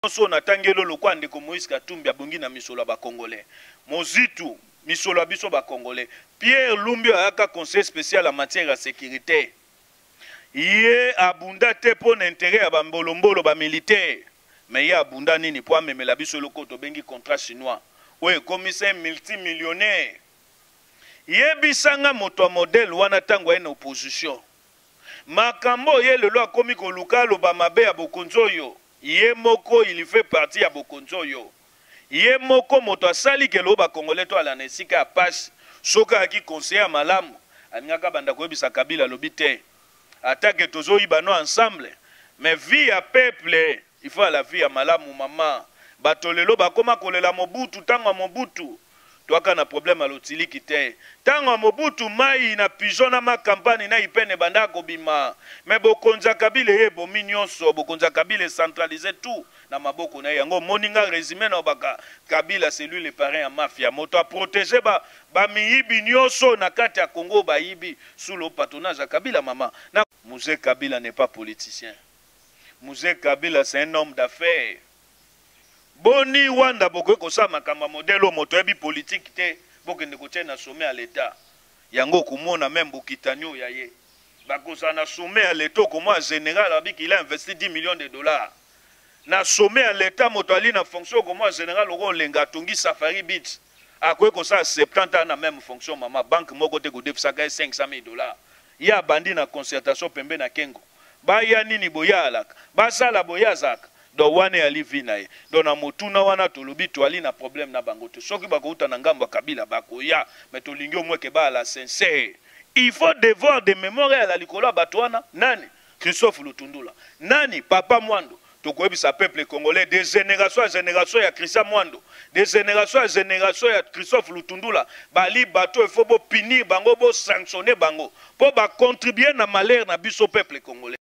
Nyonso oyo natangeli yo lokola ndeko Moïse Katumbi abongi na misolo ya ba congolais. Mozitu, misolo ya biso ba congolais. Pierre Lumbi oyo ayaka conseiller special en matière ya securite. Ye abunda te mpo na interet ya ba mbolombolo ba militaires. Mais ye abunda nini mpo amemela biso eloko oyo tobengi contrat chinois oyo ekomisa ye multimillionnaire. Yebisa nga moto ya modèle wana tango aye na opposition Makambo oyo ye lelo akomi koluka aloba mabe ya bokonzi oyo, ye moko il fait partie ya bokonzi oyo. Ye moko moto asali ke lelo ba congolais toala na esika ya pasi. Soki ayaki conseiller ya malamu, alingaki abanda koyebisa Kabila alobi te ata ke tozoyiba no ensemble mais vie ya peuple il faut ala vie ya malamu mama. Bato lelo bakoma kolela Mobutu tango ya Mobutu. Toaka na problème ya lotiliki te. Tango ya Mobutu mayi na pigeon na ma campagne na ipene ebandaka kobima. Mais bokonzi ya Kabila eye ebomi nionso. Bokonzi ya Kabila e centralise tout na maboko na ye. Yango omoni nga resume na obaka Kabila c'est lui le parrain ya mafia. Moto a proteger ba ba miyibi nionso na kati ya Congo bayibi sous le patronage ya Kabila mama. Na Mzee Kabila n'est pas politicien. Mzee Kabila c'est un homme d'affaires. Boni Rwanda bokoki kosala makambo ya modèle oyo moto ayebi politique te bokende kotia ye na sommet ya l'etat yango okomona meme bokitani oyo ya ye bakozala na sommet ya l'etat okomona general abi qu'il a investi 10 millions de dollars na sommet ya l'etat moto ali na fonction okomona general oko olenga atongi safari beach akoki kosala 70 ans na meme fonction mama banque moko te kodefisaka ye 500 000 dollars ye abandi na concertation pembe na kengo baya nini boya alaka basala boya azalaka donc wana eyali vie na ye donc na motuna wana tolobi toali na problème na bango te soki bakouta na ngambo ya kabila bakoya mais tolingi au moins ke baala sincère il faut devoir de mémoire eyala likolo ya bato wana nani christophe lutundula nani papa mwando tokoyebisa peuple congolais de génération ya génération ya christian mwando de génération ya génération ya christophe lutundula bali bato il faut bopinir bango bosanctionne bango mpo bacontribue na malheur na biso peuple congolais.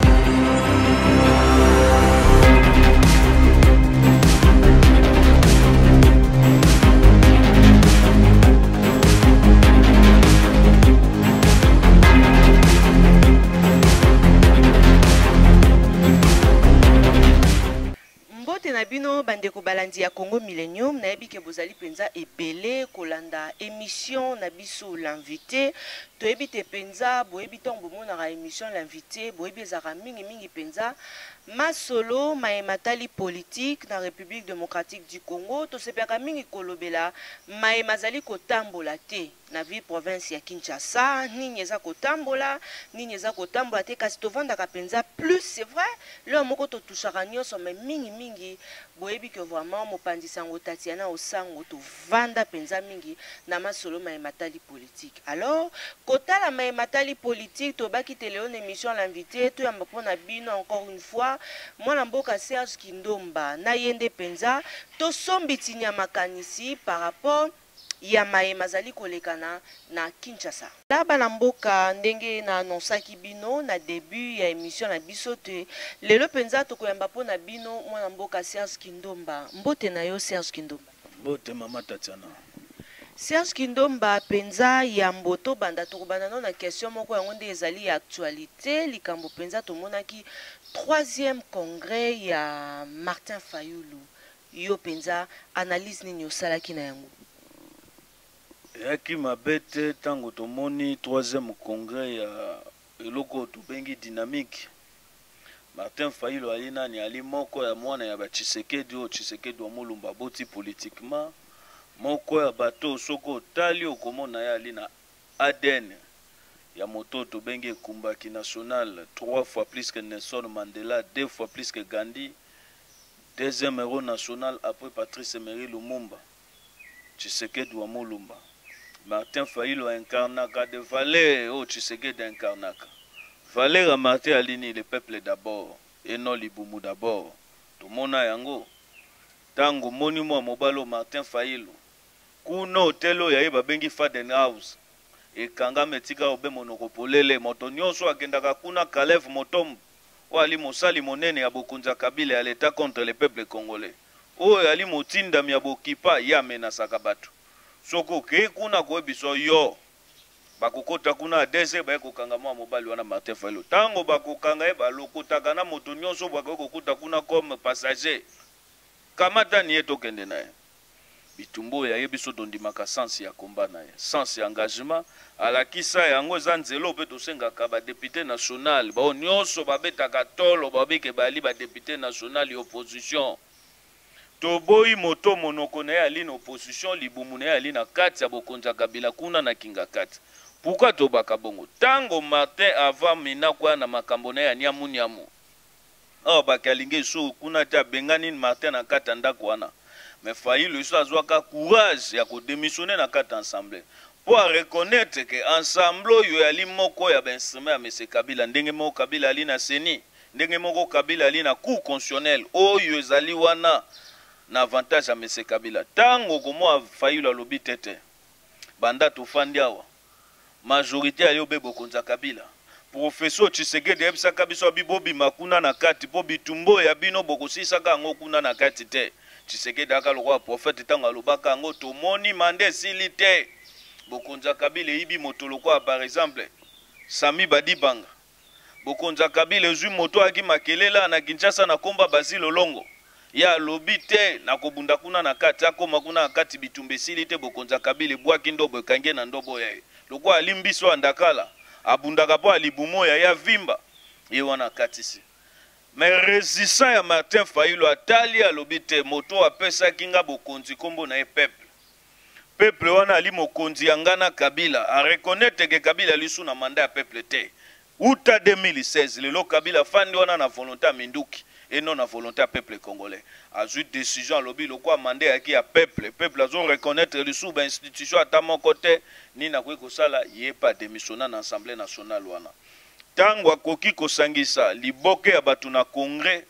Mbote na bino bandeko balandi ya Congo Millennium, nayebi ke bozali mpenza ebele kolanda emission na biso l'invité. Toyebi te mpenza, boyebi ntango bomonaka emission l'invité, boyebi ezalaka mingi mingi mpenza masolo maye matali politique na République démocratique du Congo. Tosepelaka mingi kolobela maye mazali kotambola te na ville province ya Kinshasa, nini eza kotambola, nini eza kotambola te, kasi tovandaka mpenza plus, c'est vrai, l'heure moko totouchaka nyonso, mais mingi mingi boyebi que vraiment mopanzi sango Tatiana Osango tovanda mpenza mingi na masolo maye matali politique. Alors kotala maye matali politique, tobaki te lelo na émission l'invité toyamba mpo na bino encore une fois mwana mboka Serge Kindomba, na ye nde mpenza tosombitinya makanisi par rapport ya maye mazali kolekana na Kinshasa. La bana mboka, ndenge na annoncaki bino na debut ya emission na biso te lelo penza tokoyamba po na bino mwana mboka Serge Kindomba. Mbote na yo Serge Kindomba. Mbote mama Tatiana. Serge Kindomba, penza yambo tobanda, tokobanda nano na question moko yango nde ezali ya actualite, likambo penza tomonaki troisième congrès ya Martin Fayulu. Yo penza analyse nini osalaki na yango? Eyaki mabe te tango tomoni troisième congrès ya eloko oyo tobengi dynamique. Martin Fayulu ali nani? Ali moko ya mwana ya ba Tshisekedi oyo Tshisekedi wa Mulumba aboti politiquement. Moko ya bato oyo soki otali okomona ye ali na ADN ya moto oyo tobengi ekumbaki national, trois fois plus que Nelson Mandela, deux fois plus que Gandhi. Deuxième héros national après Patrice Emery Lumumba, Tshisekedi wa Mulumba. Martin Fayulu incarnaka de valeur oyo Tshisekedi incarnaka. Valeur ya Martin alini le peuple d'abord et non libumu d'abord. Tomona yango tango moni mwa mobali oyo Martin Fayulu kuna hotel oyo ya ye babengi Faden House ekangama etika obe monoko polele moto nyonso akendaka kuna Kalev Motombo oyo ali mosali monene ya bokonzi ya Kabila ya l'etat contre le peuple congolais, oyo ali motindami ya bokipa, ye amenasaka bato. Soki okei kuna koyebiso yo bakokota kuna a 2 heures baye kokanga mwa mobali wana Martin Fayulu. Tango bakokanga ye balokotaka na moto nyonso bakoki kokuta kuna comme passager. Kamata ni ye tokende na ye. Bitumba oyo ya ye biso tondimaka sens ya combat na ye, sens ya engagement alakisa yango eza nzela oyo pe tosengaka ba deputes national baoyo nionso babetaka tolo balobi ke bayali ba deputes national ya opposition. Toboyi moto monoko na ye ali na opposition libumu na ye ali na kati ya bokonzi ya Kabila kuna na Kingakati. Pourquoi tobaka bongo? Tango Martin avant Minaku aya na makambo na ye ya niamu niamu, Awa bake alingi lisusu kuna te abengani Martin na kati ya ndako wana mais Fayulu lisusu azwaka courage ya ko demissionner na kati ya ensemble mpo a reconnaitre que ensemble oyo eyali moko ya ba instruments ya Monsieur Kabila ndenge moko Kabila ali na CENI ndenge moko Kabila ali na cour constitutionnelle oyo ezali wana na avantage ya Monsieur Kabila tango okomona Fayulu alobi te te banda tofandi awa Majorite ya yo be bokonzi ya Kabila. Professor Tshisekedi ayebisaka biso abi bobima kuna na kati po bitumba oyo ya bino bokosilisaka yango kuna na kati te. Tshisekedi aka lokola prophète tango alobaka yango tomoni mandat esili te. Bokonzi ya Kabila eyibi moto lokola par exemple Samy Badibanga. Bokonzi ya Kabila ezwi moto ayaki makelele awa na Kinshasa na kombo ya Basile Olongo. Ye alobi te nakobunda kuna na kati, akoma kuna na kati bitumba esili te, bokonzi ya Kabila ebwaki ndobo ekangi ye na ndobo ya ye. Lokola ali mbisi oyo ya ndakala, abundaka mpo ya libumu oyo ya ye avimba, ye wana akatisi. Mais resistant ya Martin Fayulu atali alobi te moto oyo apesaki nga bokonzi kombo na ye peuple. Peuple wana ali mokonzi ya nga na Kabila, a reconnaitre que Kabila ali sous na mandat ya peuple te. Uta 2016 lelo Kabila afandi wana na volonte ya minduki et non na volonte ya peuple congolais. Azui decision alobi lokola mandat eyaki ya peuple, peuple azo reconnaitre lisusu ba institutions ata moko te, nini akoki kosala? Ye pe a demissionna na Assemblee nationale wana. Tango akoki kosangisa liboke ya bato na congrès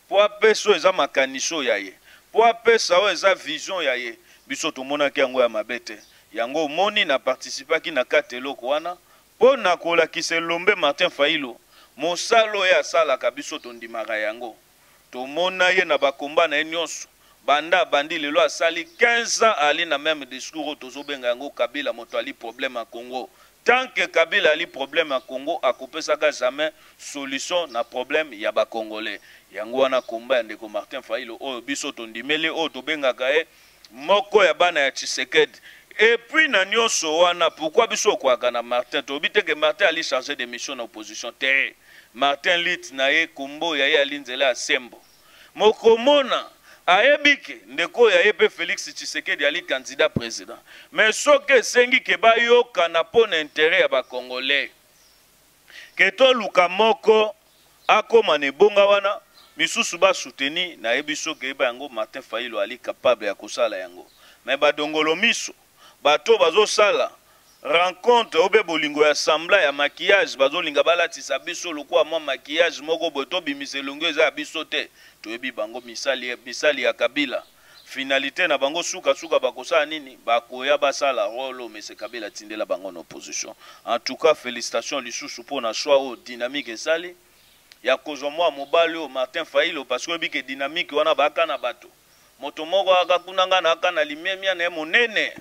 po apesa oyo eza makanisi oyo ya ye, po apesa oyo eza vision ya ye, biso tomonaki yango ya mabe te. Yango omoni na participaki na kati eloko wana po na kolakisa elombe Martin Fayulu mosala oyo ye asalaka biso tondimaka yango. Tomona ye na ba combats na ye nionso banda abandi lelo asali 15 ans ali na meme discours oyo tozobenga yango Kabila moto ali problème ya Congo. Tant que Kabila ali problème ya Congo akopesaka jamais solution na problème ya ba congolais. Yango wana combat ya ndeko Martin Fayulu oyo biso tondimeli oyo tobengaka ye moko ya bana ya Tshisekedi. Et puis na nionso wana pourquoi biso okwaka na Martin tolobi te que Martin ali charge de mission na opposition te. Martin lutte na ye kombo ya ye ali nzela ya sembo. Mokomona ayebi ke ndeko oyo ya ye pe Felix Tshisekedi ali candidat president. Mais soki esengi ke bayokana po na interet ya ba congolais ke toluka moko akoma na ebonga wana misusu ba soutenir, nayebi soki eyeba yango Martin Fayulu ali capable ya kosala yango. Mais ba dongolo miso bato oyo bazosala rencontre obe bolingo ya semblant ya maquillage, bazolinga balatisa biso lokola mwa maquillage moko boye tobimisa elongi eza ya biso te. Toyebi bango misali, misali ya Kabila. Finalité na bango suka suka bakosala nini? Bakoya basala role oyo Monsieur Kabila atindela bango na opposition. En tout cas félicitations lisusu mpo na choix oyo dynamique esali ya kozwa mwa mobali oyo Martin Fayulu, parce que oyebi ke dynamique wana baaka na bato. Moto moko aka kuna nga na aka na limemia na ye monene.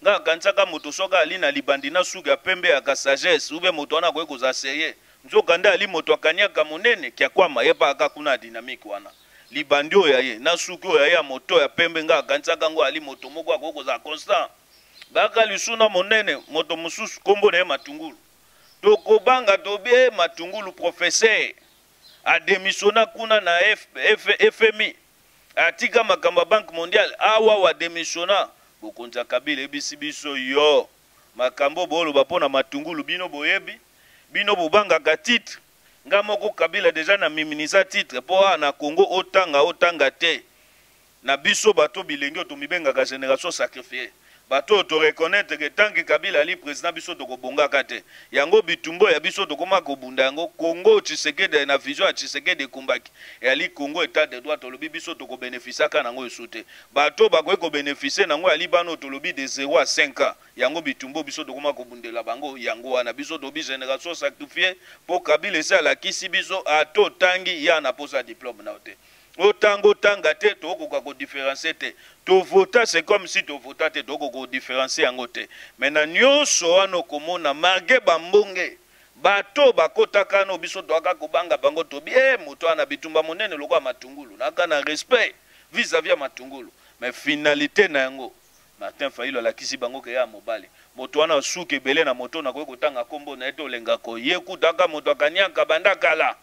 Nga akanisaka moto soki ali na libandi na suki ya pembe ya ka sagesse ou bien moto wana akoki kozala serieux. Nzoka nde ali moto akaniaka monene kiakwama ye pa aka kuna ya dynamique wana. Libandi oyo ya ye na suki oyo ya ye ya moto ya pembe nga akanisaka ngo ali moto moko akoki kozala constant. Baka lisuna monene moto mosusu kombo na ye Matungulu. Tokobanga tobi eh, Matungulu professeur a demissionna kuna na F, F, FMI. Atika makambo ya Banque mondiale awa wa demissionna. Bokonzi ya Kabila ebisi biso yo makambo boloba mpo na Matungulu bino boyebi bino bobangaka titre nga moko Kabila deja na miminisa titre mpo awa na Congo otanga otanga te na biso bato bilenge oyo tomibengaka generation sacrifiee bato oyo to reconnaître que tant que Kabila ali président biso tokobongaka te yango bitumbo ya biso tokoma kobunda yango Congo Tshisekedi na vision ya Tshisekedi ekumbaki eyali Congo état de droit tolobi biso tokobénéficiaka nango esu te bato bakoki kobénéficie nango yali bano tolobi de 0 à 5 ans yango bitumbo biso tokoma kobundela bango yango wana biso tobi génération sacrifiée mpo Kabila esi alakisi biso ata otangi ya na posa diplôme na yo te otanga otanga te tokokoka kodifferencie te tovota c'est comme si tovota te tokokoka kodifferencie yango te mais na nyonso wana okomona malgre bambonge bato bakotaka no biso toyaka kobanga bango tobi e moto wana bitumba monene lokola matungulu naka na respect vis-à-vis ya Matungulu. Mais finalité na yango, Martin Fayulu alakisi bango ke ya mobali. Moto wana suki ebele na moto, nakoki kotanga nkombo na ye te, olengako ye kutaka moto akaniaka banda kala.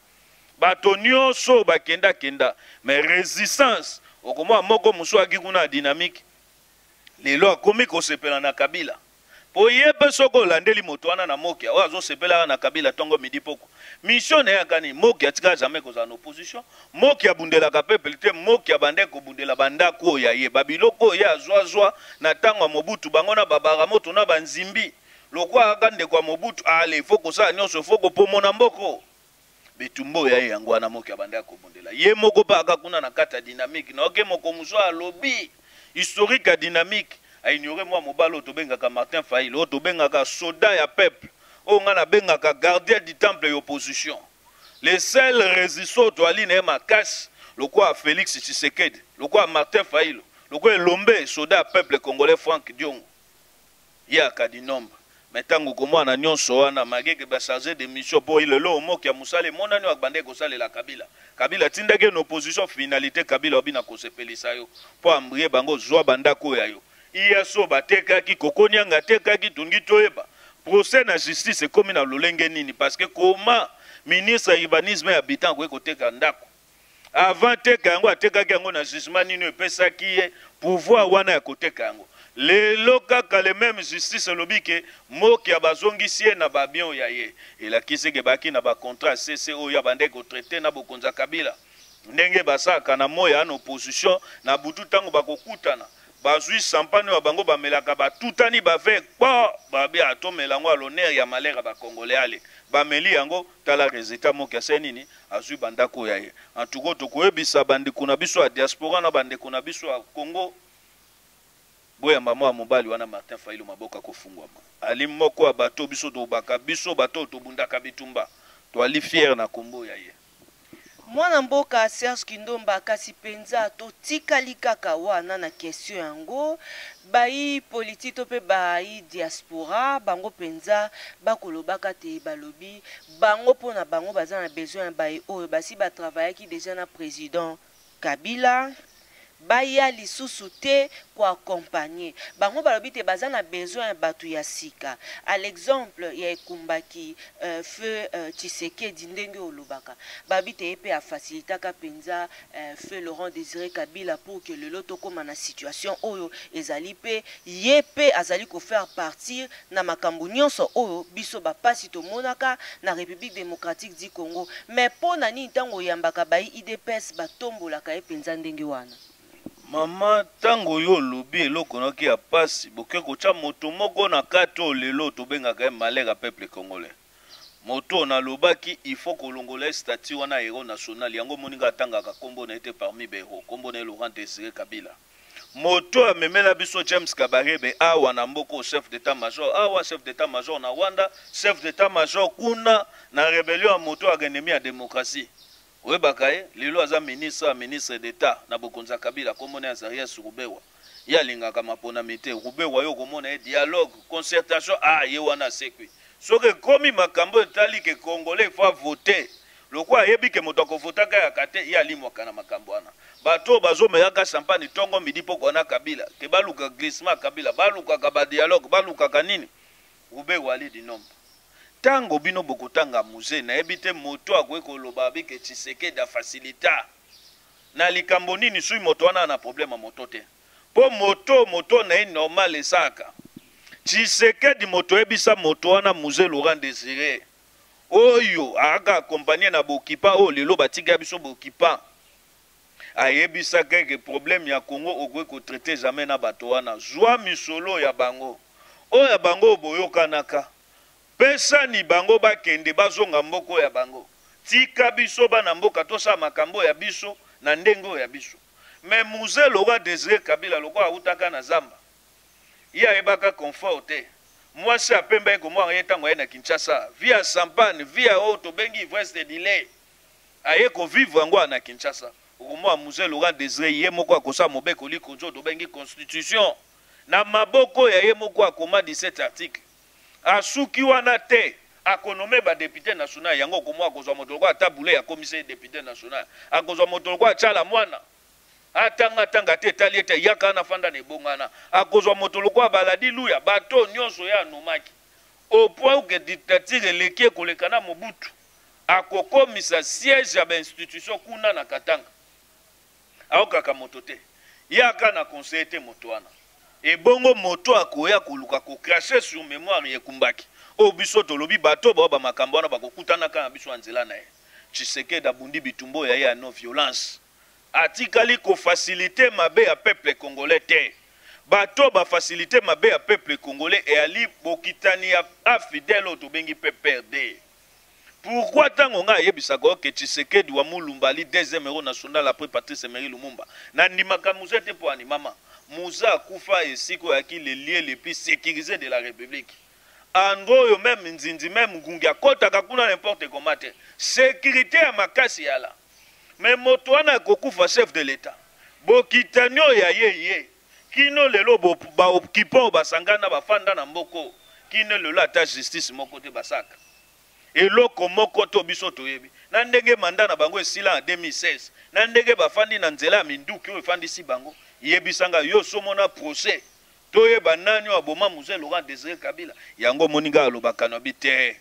Bato nyonso bakenda kenda, mais résistance okomona moko mosusu aki kuna ya dynamique, lelo akomi kosepela na Kabila. Po ye mpe soki olandeli moto wana na Mokia oyo azosepelaka na Kabila ntongo midi poko, mission na ye akani Mokia atikala jamais kozala na opposition. Mokia abundelaka peuple te, Mokia abandaki kobundela bandako oyo ya ye, babiloko oyo ye azwazwa na ntango ya Mobutu, bango na babaramoto na banzimbi. Lokwa aka ndeko ya Mobutu, ale faut kosala nyonso, faut kopomona mboko. Bitumba oyo ya ye yango wana Mokia abandaki kobundela. Ye moko mpe aka kuna na kati ya dynamique. Na oke moko mosusu alobi historique ya dynamique, aignore mwa mobali oyo tobengaka Martin Fayulu, oyo tobengaka soldat ya peuple, oyo ngai nabengaka gardien du temple ya opposition. Le seul résistant toali na ye makasi lokola Félix Tshisekedi, lokola Martin Fayulu, lokola Elombe, soldat ya peuple congolais Franck Diongo, ye akadi nombre. Mais ntango komwana nyonso wana magege ba chargé de mission, po lelo omoki ya mosala emonani oyo abandaki kosalela Kabila. Kabila atindaki ye na opposition, finalité Kabila obi na kosepelisa yo mpo ambrie bango, zwa bandako oyo ya yo. ISO batekaki, Kokonianga atekaki, tolingi toyeba procès na justice ekomi na lolenge nini, parce que comment ministre ya urbanisme ya habitant akoki koteka ndako? Avant teka yango, atekaki yango na jugement nini epesaki ye pouvoir wana ya koteka yango? Lelo kaka le même justice elobi ke Mokia bazongisi ye na babiens ya ye, elakisi ke baki na bacontrat cc oyo abandaki kotraite na bokonzi ya Kabila, ndenge basalaka na moya na opposition, na butu ntango bakokutana, bazwi champagne oyo bango bamelaka, batutani bave kpo babi atomela yango à l'honneur ya malheur ya bacongolais. Ale bameli yango, tala résultat, Moki asali nini? Azwi bandako ya ye. En tout cas, tokoyebisa bandeko na biso ya diaspora na bandeko na biso ya Congo, boyamba mwa mobali wana Martin Fayulu, maboko akofungwama. Ali moko ya bato biso tobaka, biso bato tobundaka bitumba, toali fier na kombo ya ye. Mwana mboka Serge Kindomba, kasi mpenza totikali kaka wana na question yango. Bayi politike to mpe bayi diaspora, bango mpenza bakolobaka te, balobi bango mpona bango baza na besoin ya baye oyo basi batravaillaki déjà na président Kabila, baya lisusu te koaccompagne bango. Balobi te baza na besoin ya bato ya sika, à l'exemple ya ekumbaki feu Tshisekedi. Ndenge olobaka, babi te ye mpe afacilitaka mpenza feu Laurent Désiré Kabila pour que lelo tokóma na situation oyo ezali, mpe ye mpe azali kofaire partir na makambo nyonso oyo biso bapasi tomonaka na République démocratique du Congo. Mais mpo na nini ntango oyambaka bayi UDPS batombolaka ye mpenza ndenge wana? Mama, ntango oyo olobi eloko noki ya pasi, boke kotya moto moko na kati oyo lelo tobengaka ye malheur ya peuple congolais. Moto oyo nalobaki il faut kolongola ye statut wana héros national, yango moninga atangaka nkombo na ye te parmi bahéros, nkombo na ye Laurent Désiré Kabila. Moto oyo amemela biso James Kabarebe awa na mboka, chef d'état major awa, chef d'état major na Rwanda, chef d'état major kuna na rébellion ya moto oyo ennemi ya démocratie, oyebaka ye lelo aza ministre ya ministre d'état na bokonzi ya Kabila, komona ya Azarias Ruberwa. Ye alingaka maponami te. Ruberwa, ye okomona ye dialogue, concertation, ah, ye wana asekwi. Soki ekomi makambo etali ke congolais faut avote, lokola ayebi ke moto akovotaka yaka te, ye alimwaka na makambo wana. Bato oyo bazomelaka champagne ntongo midi pokwa na Kabila, ke baluka glissement ya Kabila, balukaka badialogue, balukaka nini, Ruberwa ali du nombre. Ntango bino bokotanga musée, nayebi te moto akoki koloba abike Tshisekedi afacilita na likambo nini. Soki moto wana na problème ya moto te, mpo moto na ye normal esalaka Tshisekedi, moto oyebisa moto wana musée Laurent Désiré oyo ayaka accompagne na bokipa oyo lelo batika biso bokipa, ayebisaka eke problème ya Congo okoki kotraite jamais na bato wana. Zwa misolo ya bango, oyo ya bango oyo boyokanaka, pesani bango, bakende bazonga mboka oyo ya bango. Tika biso bana mboka tosala makambo ya biso na ndenge oyo ya biso. Mais Mzee Laurent Désiré Kabila, lokola awutaka na zamba, ye ayebaka confort te. Mwasi apemba ye komwaka ye ntango aye na Kinshasa, vie ya champagne, vie ya oyo tobengi ivresse de dile, aye kovivre yango na Kinshasa. Okomona Mzee Laurent Désiré ye moko akosala mobeko likonzi oyo tobengi constitution na maboko ya ye moko, akoma 17 article. Asuki wana te, akonome badéputé national. Yango okomona akozwa moto lokola ata bule, akomisa ye député national, akozwa moto lokola Tshala Mwana. Atanga atanga te, etali ete yaka wana afanda na ebonga wana. Akozwa moto lokola Baladi Luya, bato nyonso ye anomaki. Au point où que dictature eleki ekoleka na Mobutu, akokomisa siège ya ba institution kuna na Katanga. Aokaka moto te. Ye aka na conseiller te moto wana. Ebongo moto akoya koluka ko cracher sur memoire ya Ekumbaki. Oyo biso tolobi bato bao ba makambo wana bakokutanaka na biso na nzela na ye. Tshisekedi abundi bitumba oyo ya ye ya non violence. Atikali ko faciliter mabe ya peuple congolais te. Bato oyo ba faciliter mabe ya peuple congolais eyali bokitani ya A-Fidèle oyo tobengi PPRD. Pourquoi tango nga ayebisaka yo que Tshisekedi wa Mulumba ali deuxième héros national après Patrice Emery Lumumba, na ndimaka Mzee te mpo ani mama Mzee akufa esika oyo ayaki le lieu le plus securise de la Republique. Endroit oyo meme nzinzi meme ngungi akotaka kuna n'importe comment te. Securite ya makasi yala. Mais moto wana akokufa chef de l'Etat. Bokitani oyo ya ye ye kino lelo ba occupants oyo basangana bafanda na mboko kino lelo ata justice moko te basaka. Eloko moko to biso toyebi na ndenge mandat na bango esila en 2016 na ndenge bafandi na nzela ya minduki oyo efandisi bango. Yebisa nga yo somona procès toyeba nani oyo aboma Mzee Laurent Desire Kabila. Yango omoni nga alobaka na bi te.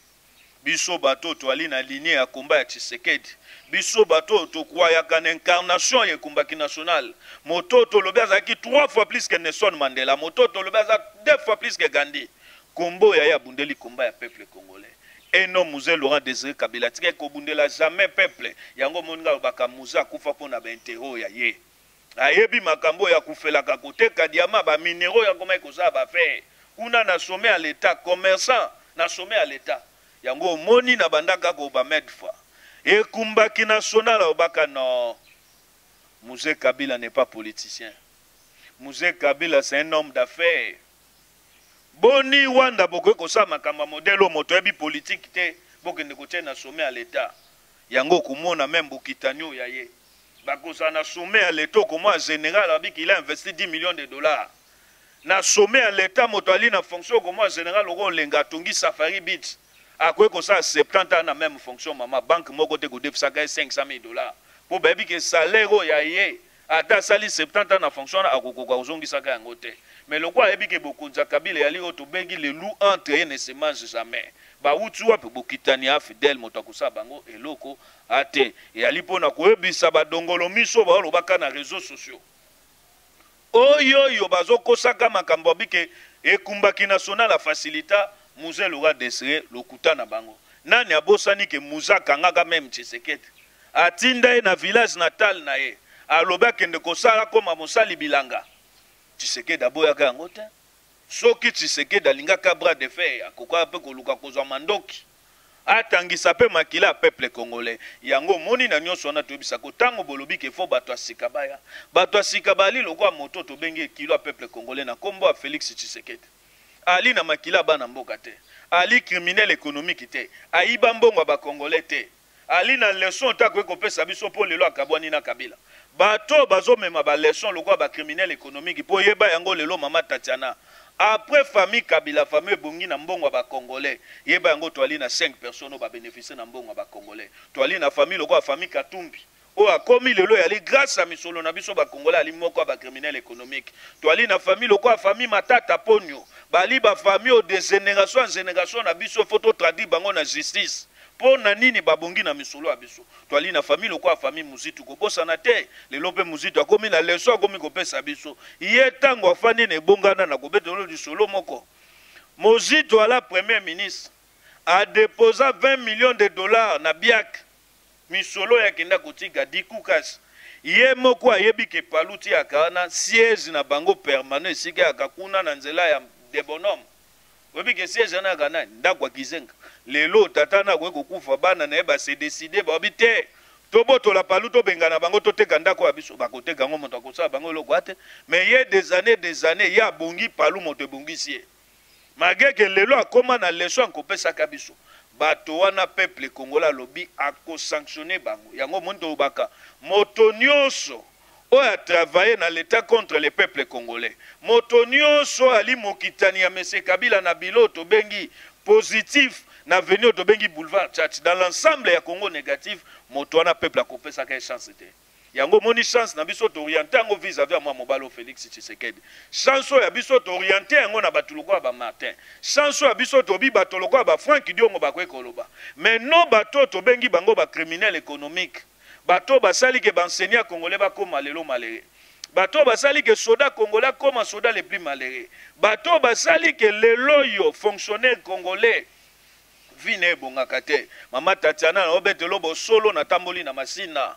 Biso bato oyo toali na lignee ya combat ya Tshisekedi, biso bato oyo tokwayaka na incarnation ya ekumbaki national, moto oyo tolobi azalaki 3 fois plus que Nelson Mandela, moto oyo tolobi aza 2 fois plus que Gandhi, kombo ya ye abundeli combat ya peuple congolais. Et non Mzee Laurent Desire Kabila atikaki kobundela jamais peuple. Yango omoni nga alobaka Mzee akufa mpo na ba interet ya ye. Ayebi makambo oyo akufelaka koteka diamant, ba mineraux oyo akomaki kosala ba affaires kuna na sommet ya l'etat, commerçant na sommet ya l'etat. Yango omoni na bandaka ko ba medfa. Ekumbaki national alobaka non. Mzee Kabila n'est pas politicien. Mzee Kabila c'est un homme d'affaires. Boni Rwanda bokoki kosala makambo ya modèle oyo moto ayebi politique te, bokende kotia na sommet ya l'etat. Yango okomona meme bokitani oyo ya ye. Bakozala na sommet ya l'etat, okomona general abi qu'il a investi 10 millions de dollars. Na sommet ya l'etat moto ali na fonction, okomona general oko olenga atongi Safari Beach. Akoki kosala 70 ans na même fonction mama, banque moko te kodefisaka ye 500 000 dollars. Po bayebi ke salaire oyo ya ye ata asali 70 ans na fonction wana akokoka kozongisaka yango te. Mais lokola ayebi ke bokonzi ya Kabila eyali oyo tobengi le loup entre ye ne se mange jamais. Bawuti wapi bokitani ya Fidèle moto akosala bango eloko ate. Eyali mpo na koyebisa badongolo miso baolobaka na réseaux sociaux. Oyo oyo bazokosaka makambo abike ekumbaki national a facilita Mzee Laurent Desire lokuta na bango. Nani abosani ke Mzee akangaka meme Tshisekedi. Atinda ye na village natal na ye. Alobi akende kosala koma mosali bilanga. Tshisekedi aboyaka yango te. Soki Tshisekedi alingaka bras de fer, akoka pe koluka kozwa mandoki. Atangisa pe makila ya peuple congolais. Yango omoni na nyonso wana toyebisa ko tango bolobi ke faut bato ya sika baya. Bato ya sika bali lokola moto tobengi ekilo ya peuple congolais na kombo ya Felix Tshisekedi. Ali na makila ya bana mboka te. Ali criminel économique te. Ayiba mbongo ya ba congolais te. Ali na leçon te akoki kopesa biso po lelo akabwani na Kabila. Bato bazomema ba leçon lokola ba criminel économique po yeba yango lelo mama Tatiana. Après famille Kabila, famille ebongi na mbongo ya ba congolais. Yeba yango toali na 5 personnes oyo ba bénéficier na mbongo ya ba congolais. Toali na famille lokola famille Katumbi. Oyo akomi lelo yali grâce à misolo na biso ba congolais ali moko ya ba criminel économique. Toali na famille lokola famille Matata Ponyo. Bali ba famille oyo de génération en génération na biso faut to traduire bango na justice. Po na nini babongi na misolo ya biso. Toali na famille lokola famille Muzitu kobosana te. Lelo pe Muzitu akomi na leçon akomi kopesa biso. Ye tango afandi na ebongana na kobetelo lisolo moko. Muzitu ala premier ministre a déposa 20 millions de dollars na BIAC. Misolo ya kenda kotika dikukas. Ye moko ayebi ke paluti ya wana siège na bango permanent esika ya kuna na nzela ya de bonhomme. Oyebi ke siège wana yaka nani? Ndako ya Gizenga. Lelo tata na akoki kokufa bana na ye ba se décider babi te. Tobotola palu tobengana bango toteka ndako ya biso bakoteka yango moto akosala bango eloko ate. Mais ye des années des années ye abongi palu moto ebongisi ye. Malgré que lelo akoma na leçon akopesaka biso. Bato wana peuple congolais alobi akosanctionner bango. Yango omoni tolobaka moto nyonso oyo a travailler na l'État contre le peuple congolais. Moto nyonso ali mokitani ya Monsieur Kabila na bilo tobengi positif na avenue tobengi boulevard Tchatch dans l'ensemble ya Congo négatif, moto wana peuple akopesaka ye chance te. Yango omoni chance na biso tooriente yango vis-à-vis ya mwa mobali oyo Félix Tshisekedi. Chance oyo ya biso tooriente yango na bato lokola ba Martin. Chance oyo ya biso tobi bato lokola ba Frank Diongo bakoki koloba. Mais non, bato oyo tobengi bango ba criminel économique, bato oyo basali ke ba enseignant congolais bakoma lelo malheureux, bato oyo basali ke soda congolais akoma soda le plus malheureux, bato oyo basali ke lelo oyo fonctionnaire congolais vie na ye ebongaka te. Mama Tatiana, na obetelo bosolo, natamboli na Masina,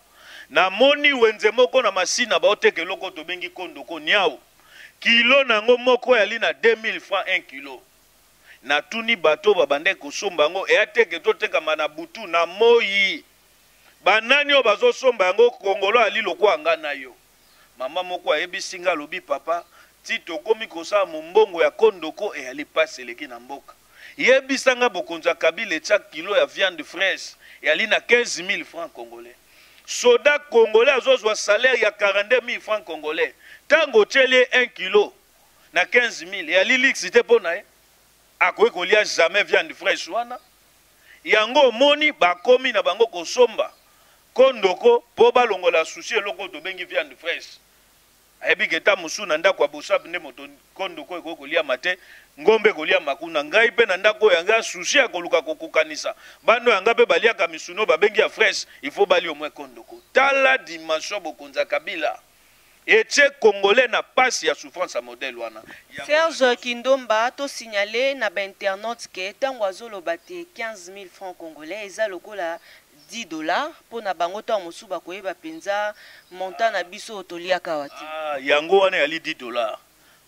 namoni wenze moko na Masina baoteka eloko oyo tobengi kondoko niau. Kilo na yango moko yali na 2000 francs 1 kilo. Natuni bato babandaki kosomba yango, eya teke totekama na butu na moi. Banani oyo bazosomba yango? Kongolo ali lokwa nga na yo. Mama moko ayebisi nga, alobi: "Papa, ti tokomi kosala mombongo ya kondoko, eyali pasi eleki na mboka." Yebisa nga, bokonzi ya Kabila etya kilo ya viande fraîche eyali na 15 000 francs congolais. Soda congolais azozwa salaire ya 42 000 francs congolais. Ntango otyeli ye 1 kilo na 15 000, eyali luxe te mpo na ye. Akoki kolia jamais viande fraîche wana. Yango omoni bakomi na bango kosomba kondoko mpo balongola susi eloko oyo tobengi viande fraîche. Ayebi ke ta mosusu na ndako ya bosape nde moto kondoko ekoki koliama te, ngombe ekoliama kuna. Ngai mpe na ndako oyo yanga susi ya koluka kokokanisa bano yanga mpe baliaka misuno babengi ya fraîche, il faut balia omwe kondoko. Tala dimension bokonzi ya Kabila etie congolais na pasi ya souffrance ya modèle wana. Serge Kindomba, tosignale na bainternaute ke ntango azoloba te 15 000 francs congolais eza lokola 10 $ mpo na bango. Ntango mosusu bakoyeba mpenza montant na biso oyo toliaka awa te. Ah, yango wana yali 10 $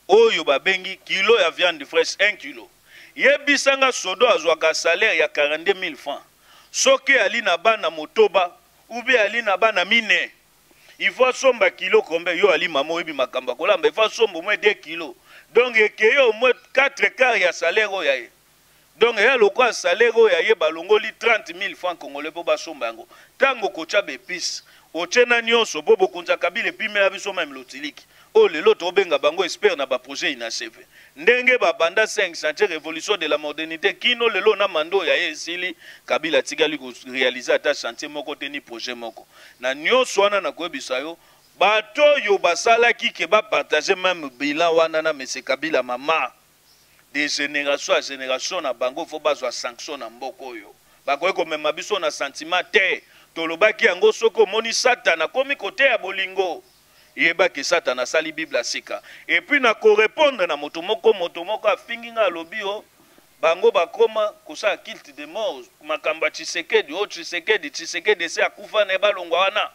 oyo babengi kilo ya viande fraîche, 1 kilo. Yebisanga, sodo azwaka salaire ya 42 000 francs, soki ali na bana motoba ube ali na bana mine, il faut asomba kilo combien? Yo ali mama, oyebi makambo ya kolamba. Il faut asomba au moins 2 kilo, donc ekei au moins 4 quart ya salaire oyo ya ye. Donc eya lokola salaire oyo ya ye balongoli 30 000 francs congolais mpo basomba yango. Ntango kotya baépices, otie na nyonso, mpo bokonzi ya Kabila epimela biso même lotiliki oyo lelo tobenga bango expert na baprojet inachevé. Ndenge babanda 5 chantier révolution de la modernité kino lelo na mando oyo ya ye esili, Kabila atikali koréaliser ata chantier moko te ni projet moko. Na nyonso wana, nakoyebisa yo, bato oyo basalaki ke bapartage même bilan wana na mese Kabila, mama, de génération à génération na bango faut bazwa sanction na mboka oyo. Bakoki komema biso na sentiment te. Tolobaki yango, soki omoni Satana akomi koteya bolingo, yebaki Satana asali Bible ya sika. Et puis na korépondre na moto moko, moto moko afingi nga, alobi o bango bakoma kosala culte de mort, makambo ya Tshisekedi o Tshisekedi, Tshisekedi esi akufa na ye, balongwa wana.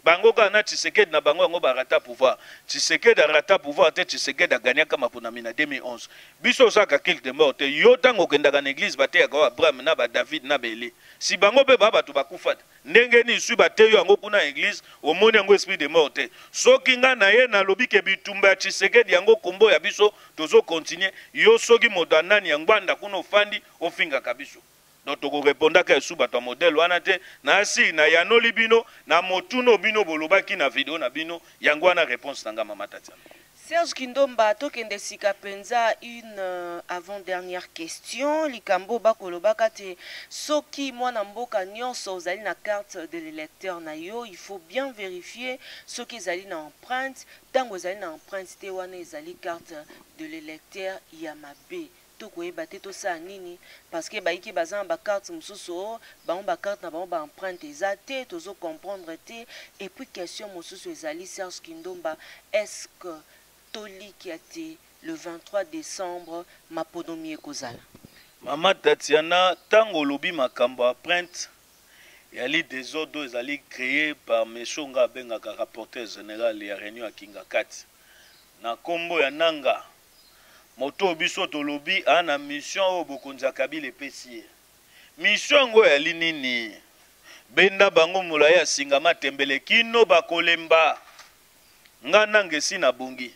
Bango kaka na Tshisekedi na bango, yango barata pouvoir. Tshisekedi arata pouvoir te. Tshisekedi aganyaka maponami na 2011. Biso ozalaka culte de mort te. Yo ntango okendaka na église, bateyaka o Abraham na baDavid na baEli, si bango mpe baa bato bakufa te. Ndenge nini sui bateyi yango kuna église, omoni yango esprit de mort te? Soki nga na ye nalobi ke bitumba ya Tshisekedi, yango kombo ya biso tozokontinue. Yo soki moto anani ya Ngbanda kuna ofandi ofingaka biso, donc tokorepondaka esu bato ya modèle wana te. Nasi nayanoli bino na motuno bino bolobaki na video na bino. Yango wana réponse na nga, mama Tatiana. Serge Kindomba, tokende sika mpenza une avant-dernière question. Likambo bakolobaka te, soki mwana mboka nyonso ozali na carte de l'électeur na yo, il faut bien vérifier soki ezali na empreinte. Ntango ezali na empreinte te, wana ezali carte de l'électeur ya mabe. Tokoyeba te tosala nini, parce que bayiki baza na bacarte mosusu o bango bacarte na bango baempreinte eza te, tozocomprendre te. Et puis question mosusu ezali, Serge Kindomba, est ce que tolikia te le 23 décembre maponomi ekozala? Mama Tatiana, ntango olobi makambo ya empreinte, yali désordre oyo ezali créé par monsieur nga abengaka rapporteur général ya réunion ya Kingakati na nkombo ya Nanga. Moto oyo biso tolobi aa na mission oyo bokonzi ya Kabila epesi ye. Mission yango eyali nini? Benda bango molai ya singa matembele kino bakolemba. Nga Nanga esi nabongi.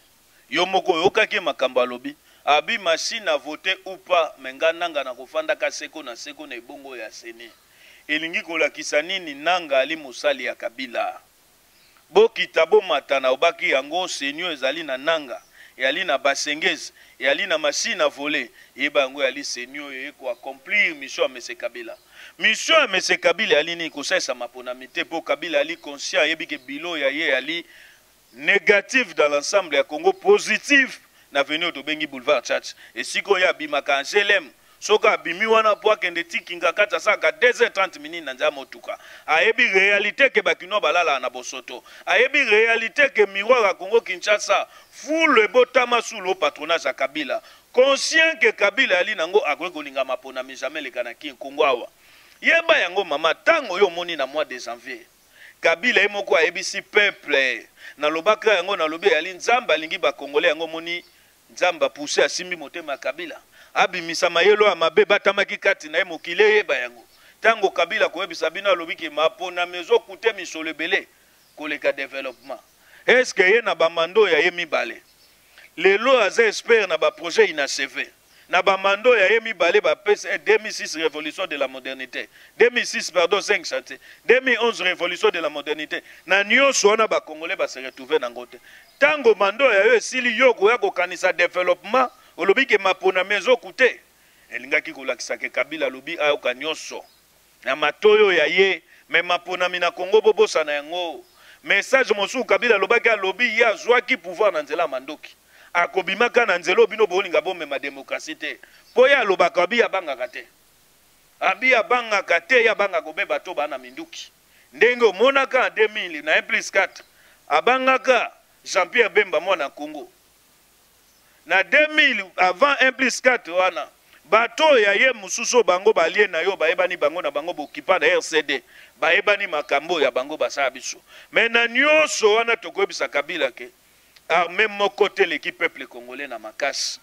Yo moko oyokaki makambo alobi, abi machine à voter ou pas, mais nga Nanga na kofandaka seko na seko na ebongo ya CENI. Elingi kolakisa nini? Nanga ali mosali ya Kabila. Bokita bomata na obaki yango, CENI oyo ezali na Nanga, eyali na basengezi, eyali na machine à voler, yeba yango eyali CENI oyo ekoaccomplir mission ya mese Kabila. Mission ya monsieur Kabila ali nini? Kosalisa maponami te, mpo Kabila ali conscient, ayebi ke bilo ya ye ali négatif dans l'ensemble ya Congo, positif na avenue oyo tobengi boulevard Tshatshi, esika oyo abimaka en GLM. Soki abimi wana mpo akende ti Kingakati, asalaka 2h30 minutes na nzela motuka. Ayebi réalité ke bakinois balalaka na bosoto. Ayebi réalité ke miroir ya Congo Kinshasa fulu ebotama sous le patronage ya Kabila. Conscient ke Kabila ali nango, akoki kolinga maponami jamais eleka na kin Congo awa. Yeba yango, mama, ntango oyo omoni na mois de janvier, Kabila ye moko ayebisi peuple. Nalobaka yango, nalobi eyali Nzambe alingi bakongole. Yango omoni Nzambe apuse, asimbi motema ya Kabila, abimisa mayelo ya mabe batamaki kati na ye. Mokili eyeba yango. Ntango Kabila koyebisa bino, alobi ke maponami ezokute misolo ebele koleka développement. Est-ce ye na bamando ya ye mibale lelo aza expert na baprojet inachevé? Na bamando ya ye mibale bapesa 2006 révolution de la modernité, 2006, pardon, 5 chantier, 2011 révolution de la modernité. Na nyonso wana bakongolais base retrouve nango te. Ntango mando ya yo esili, yo koya kokanisa développement, olobi ke maponami ezokute. Elingaki kolakisa ke Kabila alobi ayoka nyonso na matoyo ya ye. Me maponami na Kongo, bobosana yango. Message mosusu Kabila alobaki, alobi ye azwaki pouvoir na nzela ya mandoki, akobimaka na nzela oyo bino bolinga bomema démocratie te. Mpo ye alobaka, abi abangaka te, abi abangaka te, ye abangaka kobeba to baa na minduki. Ndenge omonaka en 2000 na 1 plus 4, abangaka Jean-Pierre Bemba mwana Congo na 2000 avant 1 plus 4 wana. Bato oyo ya ye mosusu oyo bango balie na yo, bayebani bango na bango, bokipa na RCD, bayebani makambo ya bango basala biso. Me na nyonso wana, tokoyebisa Kabila ke armée moko te eleki peuple congolais na makasi.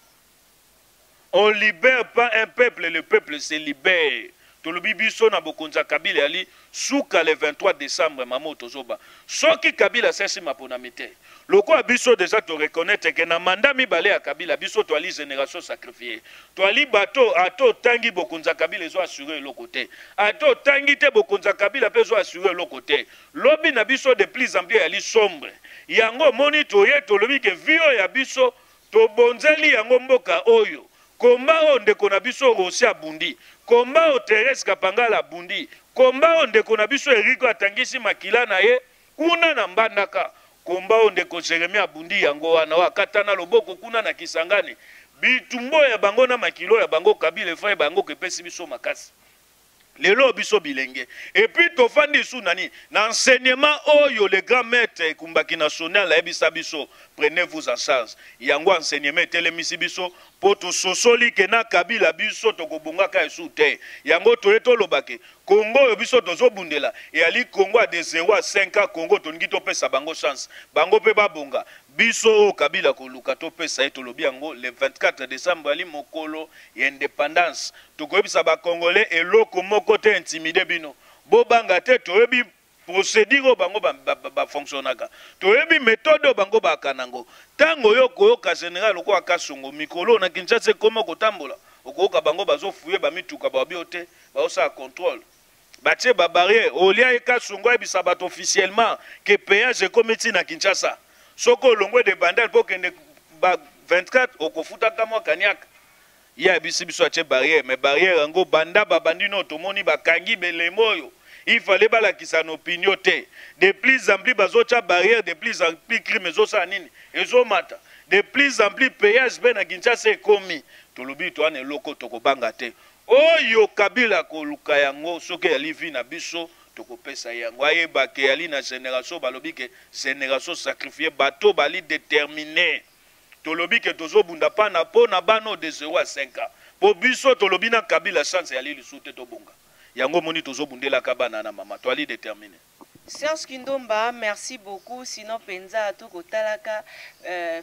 On libère pas un peuple, le peuple se libère. Tolobi biso na bokonzi ya Kabila yali suka le 23 décembre. Mama, tozoba soki Kabila asalisi maponami te, lokola biso déjà toreconnaître ke na mandat mibale ya Kabila, biso toali génération sacrifié, toali bato. Ata otangi, bokonzi ya Kabila ezo assure eloko te. Ata otangi te, bokonzi ya Kabila mpe ezo assure eloko te. Lobi na biso de plus en plus yali sombre. Yango omoni toye tolobi ke vie oyo ya biso, tobonzeli yango mboka oyo. Komba oyo ndeko na biso Rosi abundi, komba oyo Therese Kapangala abundi, komba oyo ndeko na biso Eriko atangisi makila na ye kuna na Mbandaka, komba oyo ndeko Jeremi abundi, yango wana oyo akata na loboko kuna na Kisangani, bitumbo ya bango na makilo ya bango, Kabila efai bango kepesi biso makasi. Lelo biso bilenge, et puis tofandi su nani na enseignement oyo le grand maître ekumbaki national ayebisa biso: prenez-vous en charge. Yango enseignement etelemisi biso mpo tososoli ke na Kabila biso tokobongaka esu te. Yango toye tolobake Kongo oyo biso tozobundela eyali Kongo ya de 0 à 5 ans. Kongo tolingi topesa bango chance, bango mpe babonga. Biso oyo Kabila koluka topesa ye, tolobi yango le 24 décembre ali mokolo ya indépendance. Tokoyebisa bakongolais eloko moko te intimide bino, bobanga te. Toyebi procédure oyo bango bafonctionnaka, toyebi méthode oyo bango baaka nango. Ntango oyo okoyoka général lokola Kasongo mikolo na Kinshasa ekoma kotambola, okoyoka bango bazofuye bamituka, babi yo te, baosala contrôle, batie babarrière. Olia ye Kasongo ayebisa bato officiellement ke péage ekomi ntina Kinshasa. Soki olongwe de Bandal mpo okende ba 24, okofutaka mwa kaniaka. Ye ayebisi biso atie barrière, mais barrière yango banda babandi no, tomoni bakangi belemo oyo il fallait balakisa na opinion te. De plus en plus bazotya barrière, de plus en plus crime ezosala nini? Ezomata. De plus en plus péage mpe na Kinshasa ekomi. Tolobi towana eloko tokobanga te. Oyo Kabila koluka yango, soki eyali vie na biso, tokopesa ye yango. Ayeba ke yali na génération, balobi ke génération sacrifié, bato bali déterminé. Tolobi ke tozobunda mpana mpo na bana de 0 à 5 ans, mpo biso tolobi na Kabila chance yali lisusu te. Tobonga yango omoni tozobundelaka bana na mama, toali déterminé. Serge Kindomba, merci beaucoup. Sinon, penza tokotalaka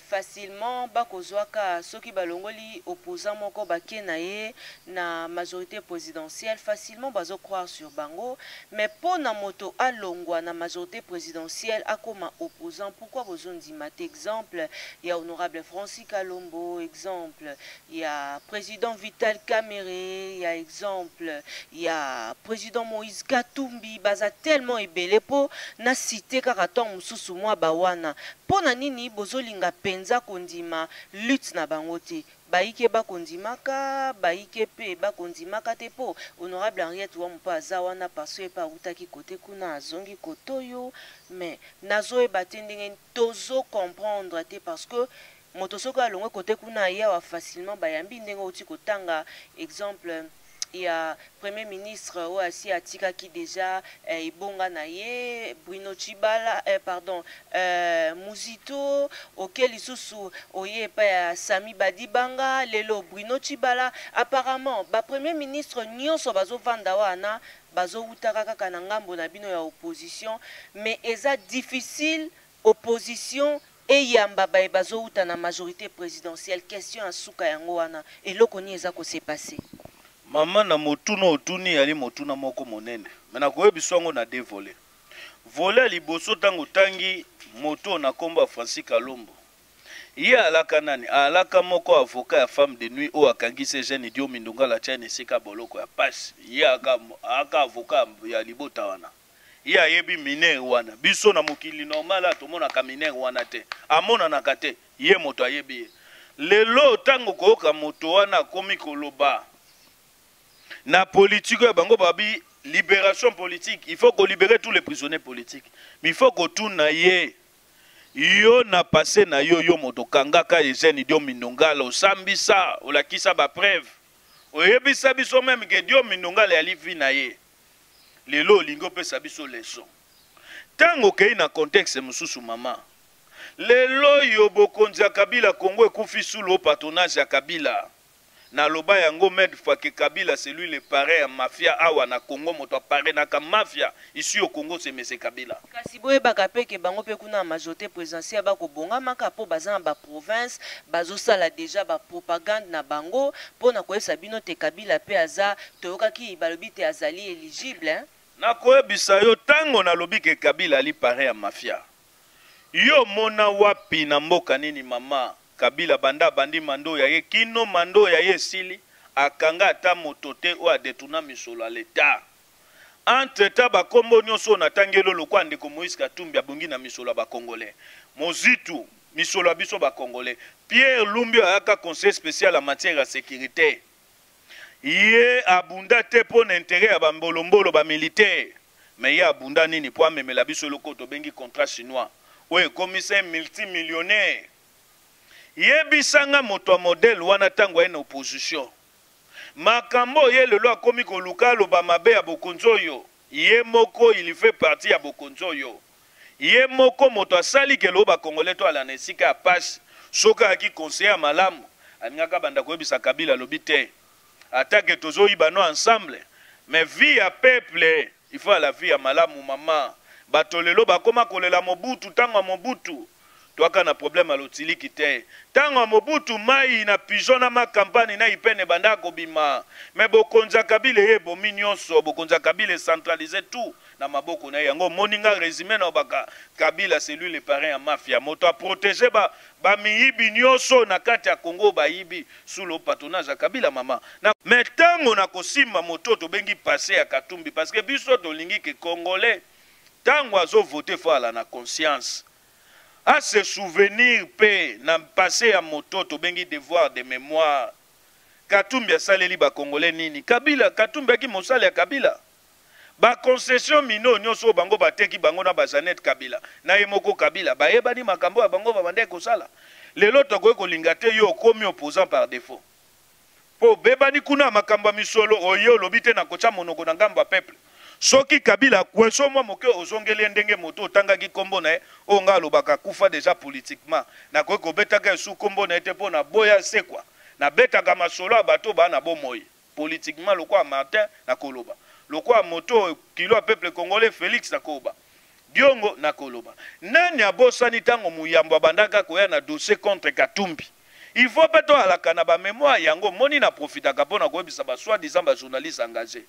facilement bakozwaka soki balongoli opposant moko, bake na ye na majorité présidentielle, facilement bazo croire sur bango. Mais mpo na moto alongwa na majorité présidentielle akoma opposant, pourquoi bozondima te? Exemple ya honorable Francis Kalombo, exemple ya président Vital Kamerhe, ya exemple ya président Moïse Katumbi, baza tellement ebele. Mpo na cite kaka ntango mosusu mwa bawana, mpo na nini bozolinga mpenza kondima lutte na bango te? Bayike bakondimaka, bayike mpe bakondimaka te, mpo honorable Henriette Wamu mpe aza wana, parce que mpe awutaki kote kuna, azongi kote oyo. Mais nazoyeba te ndenge tozo comprendre te, parce que moto soki alongwe kote kuna, aye awa, facilement bayambi. Ndenge outi kotanga exemple ya premier ministre oyo asi atikaki déjà ebonga na ye, Bruno Chibala, pardon, Muzito, oke lisusu oye epai ya Sami Badibanga, lelo Bruno Chibala. Apparemment bapremier ministre nyonso bazovanda wana bazowutaka kaka na ngambo na bino ya opposition, mais eza difficile opposition eyamba baye bazowuta na majorité présidentielle. Question ya suka yango wana: eloko nini eza kose passer? Mama, na motuna otuni, yali motuna moko monene, me nakoyebisa yango na deux volets. Volet ya liboso, ntango otangi moto na nkombo ya Francis Kalombo, ye alaka nani? Alaka moko avocat ya femme de nuit oyo akangisi jeune Diomi Ndongala, tia na esika boloko ya pasi. Ye aka avocat ya libota wana, ye ayebi mineur wana. Biso na mokili normal a tomonaka mineur wana te, amonanaka te. Ye moto ayebi ye. Lelo ntango koyoka moto wana akomi koloba na politique oyo bango babi libération politique, il faut kolibérer tous les prisonniers politiques, mais il faut kotuna ye: yo na passé na yo, yo moto okangaka Eugène Diomi Ndongala, osambisa, olakisa bapreuve, oyebisa biso même ke Diomi Ndongala yali vi na ye, lelo olingi opesa biso leçon? Ntango okei na contexte mosusu, mama, lelo oyo bokonzi ya Kabila, Kongo ekufi sous le patronage ya Kabila. Naloba yango maintes fois ke Kabila, c'est lui le parrain ya mafia awa na Congo. Moto aparrainaka mafia ici au Congo, c'est monsieur Kabila. Kasi boyebaka mpe ke bango mpe kuna na majorité présidentielle bakobongamaka, mpo baza na baprovince, bazosala déjà bapropagande na bango mpo na koyebisa bino te Kabila mpe aza, toyokaki balobi te azali éligible, hein? Nakoyebisa yo, ntango nalobi ke Kabila ali parrain ya mafia, yo mona wapi na mboka nini, mama? Kabila banda abandi mandat ya ye kino mandat ya ye esili, akanga ata moto te oyo adétourna misolo ya leta. Entre temps, bakombo nyonso oyo natangeli, lokwa ndeko Moïse Katumbi abongi na misolo ya bacongolais, Mozitu misolo ya biso bacongolais, Pierre Lumbi oyo ayaka conseiller spécial en matière ya sécurité, ye abunda te mpo na intérêt ya bambolombolo bamilitaire, mais ye abunda nini? Mpo amemela biso eloko tobengi contrat chinois oyo ekomisa multimillionnaire. Yebisanga moto ya modèle wana, ntango aye na opposition, makambo ye lelo akomi koluka aloba mabe ya bokonzi oyo ye moko il fait partie ya bokonzi oyo. Ye moko moto asali kelo bacongolais to ala na esika ya pasi. Soki ayaki conseiller ya malamu, alingaka banda koyebisa Kabila, alobi te, atake tozoyiba no ensemble, mais vie ya peuple, il faut ala vie ya malamu. Mama, bato lelo bakóma kolela Mobutu. Ntango ya Mobutu twaka na problème ya lotiliki te. Ntango ya Mobutu, mai na pigeon na makampani na ipene banda kobima. Me bokonzi ya Kabila ye ebomi nyonso. Bokonzi ya Kabila ecentralise tout na maboko na ye. Yango omoni nga résumé na baka: Kabila, c'est lui le parrain ya mafia, moto aprotege bamiyibi ba nyonso na kati ya Congo, bayibi sous le patronage ya Kabila, mama na. Me ntango na kosimba moto tobengi passé ya Katumbi, parce que biso tolingi ke congolais ntango azovote, faut ala na conscience, ase souvenir mpe na passé ya moto tobengi devoir de mémoire. Katumbi asaleli bacongolais nini? Kabila, Katumbi aki mosali ya Kabila. Baconcession mino nyonso oyo bango bateki, bango na baJanet Kabila na ye moko Kabila bayebani makambo ya bango babandaki kosala. Lelo tokoki kolinga te yo okomi opposant par défaut mpo obebani kuna makambo ya misolo oye olobi te na kotya monoko na ngambo ya peuple. Soki Kabila akweso mwa moke, ozongeli ye ndenge moto otangaki nkombo na ye oyo ngai alobaka akufa déjà politiquement. Nakoki kobetaka esu nkombo na ye te mpo na boya sekwa. Nabetaka masolo ya bato baa na bomoi politiquement, lokola Martin nakoloba, lokola moto kilo ya peuple congolais Félix nakoloba, Diongo nakoloba. Nani abosani ntango Muyambo abandaka koya na dossier contre Katumbi? Il faut mpe toalaka na bamémoire. Yango moni na profitaka mpo na koyebisa basoi-disant bajournaliste engagé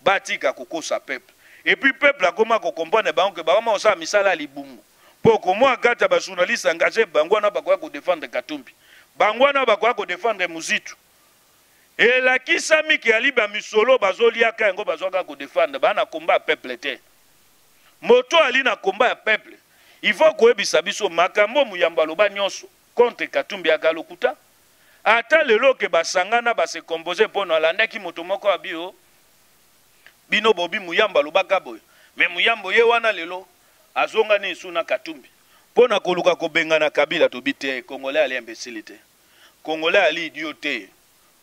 batika kokosa peuple. Et puis peuple akoma kocomprendre bango ke bakoma kosala misala ya libumu, mpo komwa kati ya bajournaliste engagé, bango wana bakoya kodéfendre Katumbi, bango wana bakoya kodéfendre Muzitu. Elakisami ke ali bamisolo bazoliaka yango, bazwaka kodéfendre baa na komba ya peuple te. Moto ali na komba ya peuple, il faut koyebisa biso makambo Muyambo aloba nyonso contre Katumbi aka lokuta. Ata lelo ke basangana ba se composer mpo na alandaki moto moko abi o bino bobi Muyambo alobaka boye, mais Muyambo ye wana lelo azongani esu na Katumbi mpo na koluka kobengana Kabila. Tobi te, Congolais ali imbécile te, Congolais ali idiot te.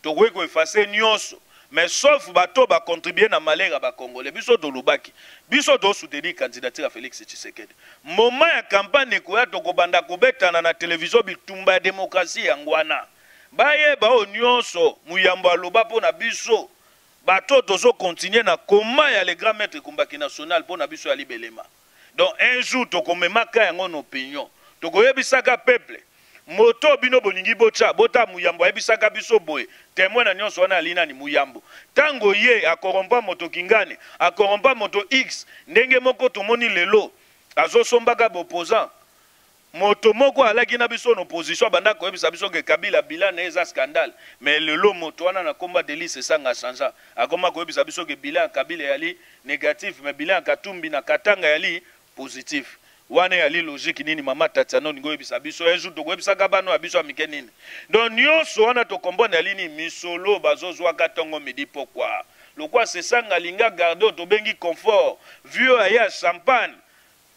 Tokoki koeffacer nyonso, mais sauf bato bacontribue na malheur ya bacongolais. Biso tolobaki, biso tosoutenir candidature ya Félix Tshisekedi. Moment ya campagne ekoya, tokobanda kobetana na televizio bitumba ya démocratie. Yango wana bayeba oyo nyonso Muyambo aloba mpo na biso bato tozocontinue na koma ya le grand maître Kumbaki national mpo na biso ya libelema. Donc un jour tokomemaka yango na opinion, tokoyebisaka peuple moto bino bolingi botya bota. Muyambo ayebisaka biso boye, témoin na nyonso wana ali nani? Muyambo. Ntango ye akorompa moto Kingani, akorompa moto X, ndenge moko tomoni lelo azosombaka baopposant. Moto moko alaki na biso na opposition, abanda koyebisa biso ke Kabila bilan na ye eza scandale, mais lelo moto wana na komba Delly Sesanga achangea, akoma koyebisa biso ke bilan ya Kabila eyali négatif, mais bilan ya Katumbi na Katanga yali positif. Wana eyali logique nini? Mama Tatiana, olingi oyebisa biso, un jour tokoyebisaka bana ya biso ya mike nini? Donc nyonso wana tokombona yali nini? Misolo bazozwaka ntongo, midi, pokwa. Lokwa Sesanga alingi agarde oyo tobengi confort vieux aye ya champagne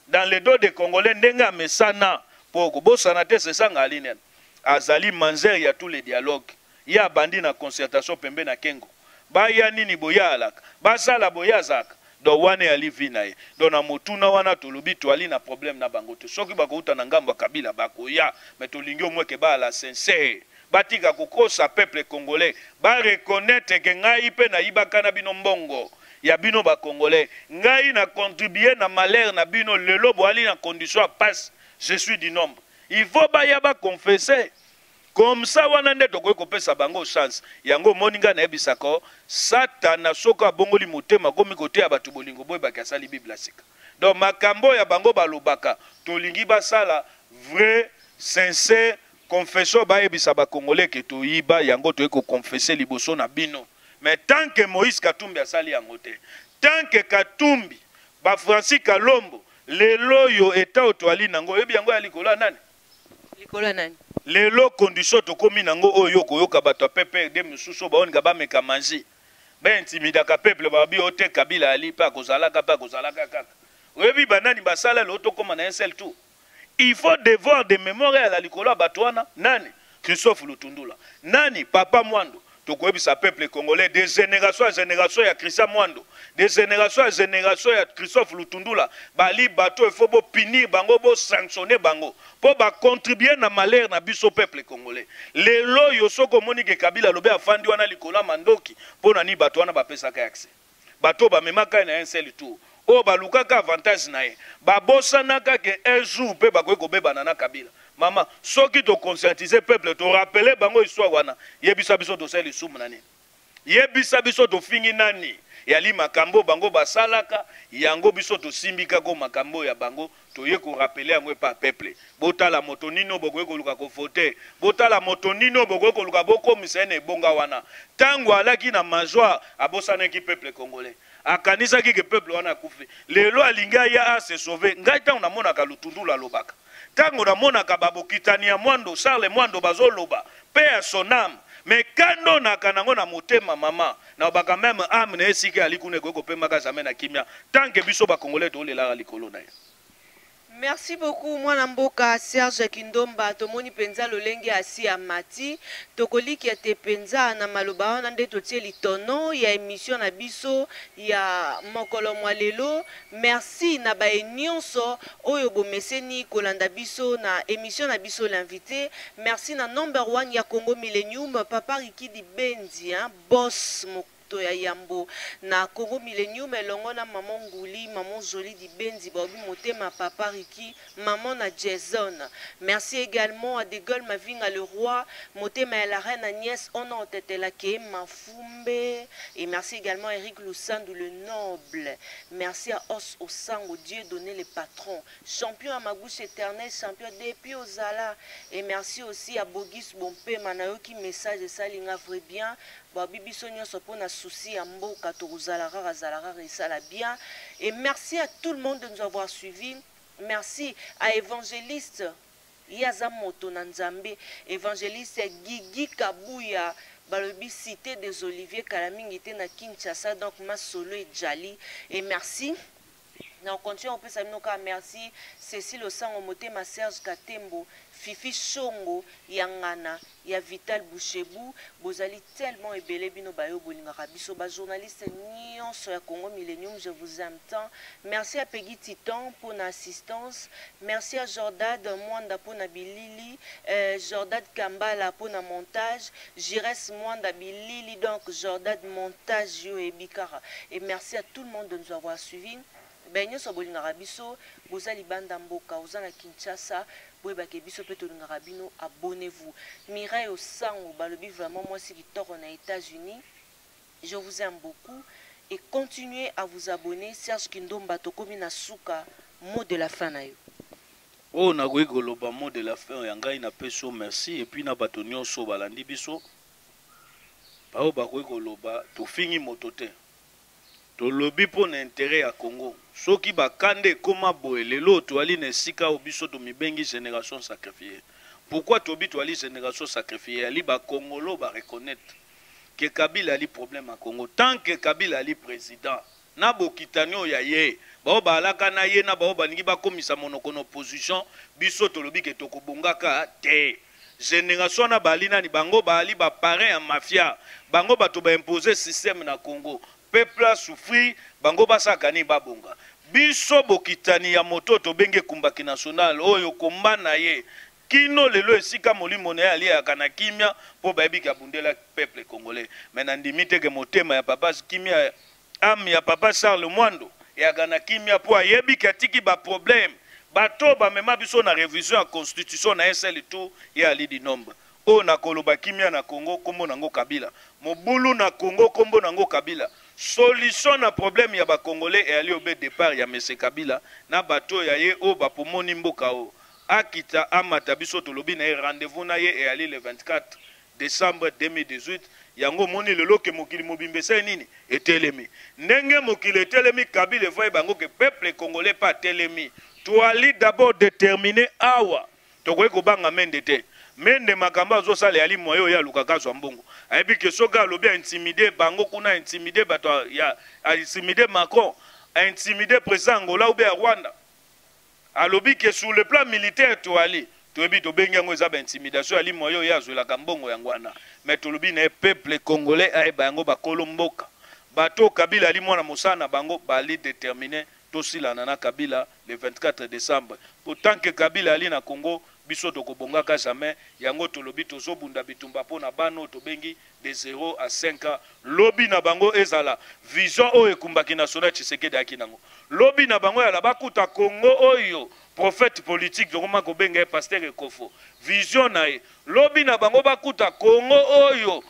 dans le dos des Congolais, ndenge amesana. Mpo kobosana te, Sesanga ali nini? Azali mangeur ya tous les dialogues. Ye abandi na concertation pembe na Kengo, baya nini, boya alaka basala boya azalaka. Donc wana eyali vie na ye. Donc na motuna wana tolobi, toali na problème na bango te. Soki bakouta na ngambo ya Kabila, bakoya, mais tolingi omweke baala sincère, batika kokosa peuple congolais, bareconnaître ke ngai mpe nayibaka na bino mbongo ya bino bacongolais, ngai na contribue na malheur na bino, lelo boali na condition ya passe, je suis du nombre. Il faut baya baconfesse comme ça. Wana nde tokoki kopesa bango chance. Yango omoni ngai nayebisaka, Satana soki abongoli motema, akomi koteya bato bolingo, boyebaki asali Bible ya sika. Donc makambo ya bango balobaka, tolingi basala vrai sincère confession, bayebisa bacongolais ke toyiba yango, toyei koconfesse liboso na bino. Mais tant que Moïse Katumbi asali yango te, tant que Katumbi, bafrancis Kalombo, lelo oyo eta oyo toali nango, oyebi yango ya likolo ya nani? Likolo ya nani? Lelo condition tokomi nango oyo, koyoka bato ya PPRD mosusu oyo baoninga bameka magie, baintimidaka peuple, babi oyo te, Kabila ali mpe akozalaka mpe akozalaka kaka. Oyebi banani basala lelo tokóma na un seul tour? Il faut devoir de mémoire ya likolo ya bato wana. Nani? Christophe Lutundula. Nani? Papa Mwando. Tokoyebisa peuple congolais, de génération ya génération ya Christian Mwando, de génération ya génération ya Christophe Lutundula, bali bato il faut bopunir bango, bosanctionne bango mpo bacontribue na malheur na biso peuple congolais. Lelo oyo soki omoni ke Kabila alobi afandi wana likolo ya mandoki, mpo na nini? Bato wana bapesaka accès, bato oyo bamemaka ye na un seul tour, oyo balukaka avantage na ye, babosanaka ke un jour mpe bakoki kobebana na Kabila. Mama, soki toconscientize peuple, torappeler bango histoire wana, yebisa biso tosali lisumu na nini? Yebisa biso tofingi nani? Yali makambo bango basalaka yango, biso tosimbi kaka makambo ya bango, toye korappeler yango epa peuple. Botala moto nini oyo bokoki koluka kovote, botala moto nini oyo bokoki koluka bokomisa ye na ebonga wana. Ntango alaki na major, abosanaki peuple congolais, akanisaki ke peuple wana akufi. Lelo alingi aya ase sauve. Ngai ntango namonaka Lutundulu alobaka, ntango namonaka babokitani ya Mwando, Charles Mwando, bazoloba mpe ya son âme, mais kando naka nango na motema, mama, nalobaka même âme na ye esika ali kuna ekoki kopemaka jamais na kimia tant que biso bacongolais tolelaka likolo na ye. Merci beaucoup, mwana mboka Serge Kindomba. Tomoni mpenza lolenge asi amati. Tokolikia te mpenza na maloba wana nde totie litono ya émission na biso ya mokolo mwa lelo. Merci na baye nyonso oyo bomeseni kolanda biso na émission na biso L'invité. Merci na number one ya Congo Millennium, papa Rikidi Benzi, hein, boss to ya yambo na Congo Millennium, elongo na mama Nguli, mama Zoli Dibenzi, baobi motema papa Riki, maman na Jason. Merci également à De Gaulle Mavinga le roi, motema ya la reine Agnès Ono Tetelake Mafumbe, et merci également à Eric Lusandu le noble. Merci à Os Osango, Dieu donné le patron, champion à Magouche éternel, champion depuis Ozala. Et merci aussi à Bogis Bompema, nayoki message esalinga vrai bien. Babi biso nyonso mpona souci ya mboka, tokozala kaka, zala kaka, esala bien. Et merci à tout le monde de nous avoir suivis. Merci à évangéliste, ye aza moto na Nzambe, évangéliste Gigi Kabuya, balobi Cité des Oliviers, kala mingi te na Kinshasa, donc masolo ejali. Et merci na continue opesa bino kaka merci. Cécile Osango Motema, Serge Katembo, Fifi Shongo ya ngana ya Vital Bouchebu, bozali tellement ebele, bino bayo bolingaka biso, bajournaliste nyonso ya Congo Millennium, je vous aime tant. Merci à Peggy Titan pour assistance, merci à Jordad Mwanda pour na bilili, Jordad Kambala pour na montage, Jires Mwanda bilili, donc Jordad montage yo et bikara. Et merci à tout le monde de nous avoir suivis. Ben nyonso bolingaka biso, boza libanda mboka, oza na Kinshasa, boyebake biso mpe tolingaka bino. Abonnez-vous. Mireille Osango, balobi vraiment mwasi kitoko na États-Unis, je vous aime beaucoup et continuez à vous abonner. Serge Kindomba, tokomi na suka, mot de la fin na yo. Oyo nakoki koloba, mot de la fin ya ngai, napesi yo merci et puis na bato nyonso balandi biso. Baoyo bakoki koloba tofingi moto te, tolobi mpo na intérêt ya Congo. Soki bakanda ekóma boye, lelo toali na esika oyo biso tomibengi génération sacrifiée. Pourquoi tobi toali génération sacrifiée? Ali bakongolo bareconnaître ke Kabila ali problème ya Congo. Tant que Kabila ali président, na bokitani oyo ya ye, bao baalaka na ye, na bao balingi bakomisa monoko na opposition, biso tolobi ke tokobongaka te. Génération wana bali nani? Bango baali baparrain ya mafia, bango bato baimpose système na Congo, peuple asouffrir, bango basalaka nini? Babonga. Biso bokitani ya moto tobengi ekumbaki national oyo, komba na ye kino lelo, esika molimo na ye aliaka na kimia, mpo bayebiki abundela peuple congolais. Mais nandimi te ke motema ya papa kimia, âme ya papa Charles Mwando eyaka na kimia, mpo ayebiki atiki baproblème. Bato bamema biso na révision ya constitution na esali tout, ye ali du nombre. Oyo nakoloba, kimia na Congo, nkombo nango Kabila. Mobulu na Congo, nkombo nango Kabila. Solution na problème ya bacongolais eyali obe départ ya mese Kabila na bato oyo ya ye oyo bapomoni mboka oyo. Akita, amata, biso tolobi na ye, rendez-vous na ye eyali le 24 décembre 2018. Yango omoni lelo ke mokili mobimba esali nini? Etelemi. Ndenge mokili etelemi, Kabila evoye bango ke peuple congolais mpe atelemi. Toali d'abord déterminé awa, tokoki kobanga Mende te. Mende, makambo azosala yali moye oyo alukaka azwa mbongo. Ayebi ke soki alobi, aintimide bango kuna, aintimide bato ya, aintimide Macron, aintimide président Angola ou bien ya Rwanda, alobi ke sur le plan militaire toali, toyebi, tobengi yango eza baintimidation. Ali moye oyo azwelaka mbongo yango wana. Mais tolobi na ye, peuple congolais ayeba yango, bakolo mboka, bato Kabila ali mwana mosala na bango, bali déterminé tosilana na Kabila le 24 décembre. Po tant que Kabila ali na Congo, biso tokobongaka jamais. Yango tolobi tozobunda bitumba mpo na bana oyo tobengi de 0 à 5 ans. Lobi na bango ezala vision oyo ekumbaki national Tshisekedi ayaki nango. Lobi na bango yala bakuta Congo oyo prophète politique tokoma kobenga ye pasteur Ekofo, vision na ye. Lobi na bango bakuta Congo oyo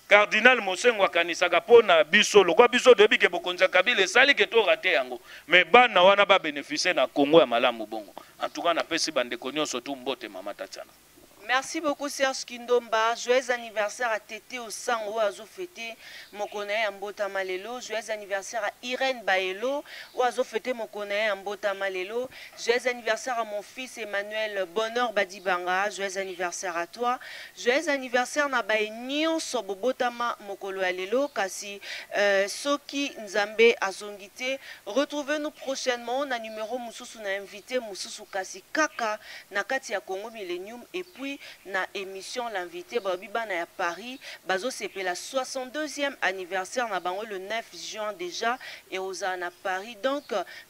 cardinal Mosengo akanisaka mpo na biso. Lokwa biso toyebi ke bokonzi ya Kabila esali ke torater yango, mais bana wana babénéficie na Congo ya malamu. Bongo en tout cas napesi bandeko nyonso tu mbote, mama Tatiana. Merci beaucoup, Serge Kindomba. Joyeux anniversaire à Tété Osango azo fêter mokolo ya mbotama lelo. Joyeux anniversaire à Irène Baelo oyo azo fêter mokolo ya mbotama lelo. Joyeux anniversaire à mon fils Emmanuel Bonheur Badibanga. Joyeux anniversaire à toi. Joyeux anniversaire na baye nyonso bobotama mokolo ya lelo, kasi soki Nzambe azongi te, retrouvez-nous prochainement na numéro mususu, na invité mususu, kasi kaka na kati ya Congo Millennium et puis na émission L'invité. Babi bana ya Paris bazosepela 62e anniversaire na bango le 9 juin déjà et ozala na Paris. Donc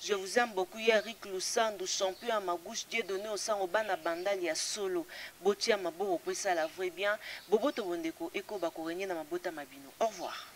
je vous aime beaucoup. Eric Lusandu, champion à ma gauche, Dieu donné au sang, bana bandali ya solo, botia maboko po esala vrai bien. Boboto bondeko ekoba korégner na mabota mabino. Au revoir.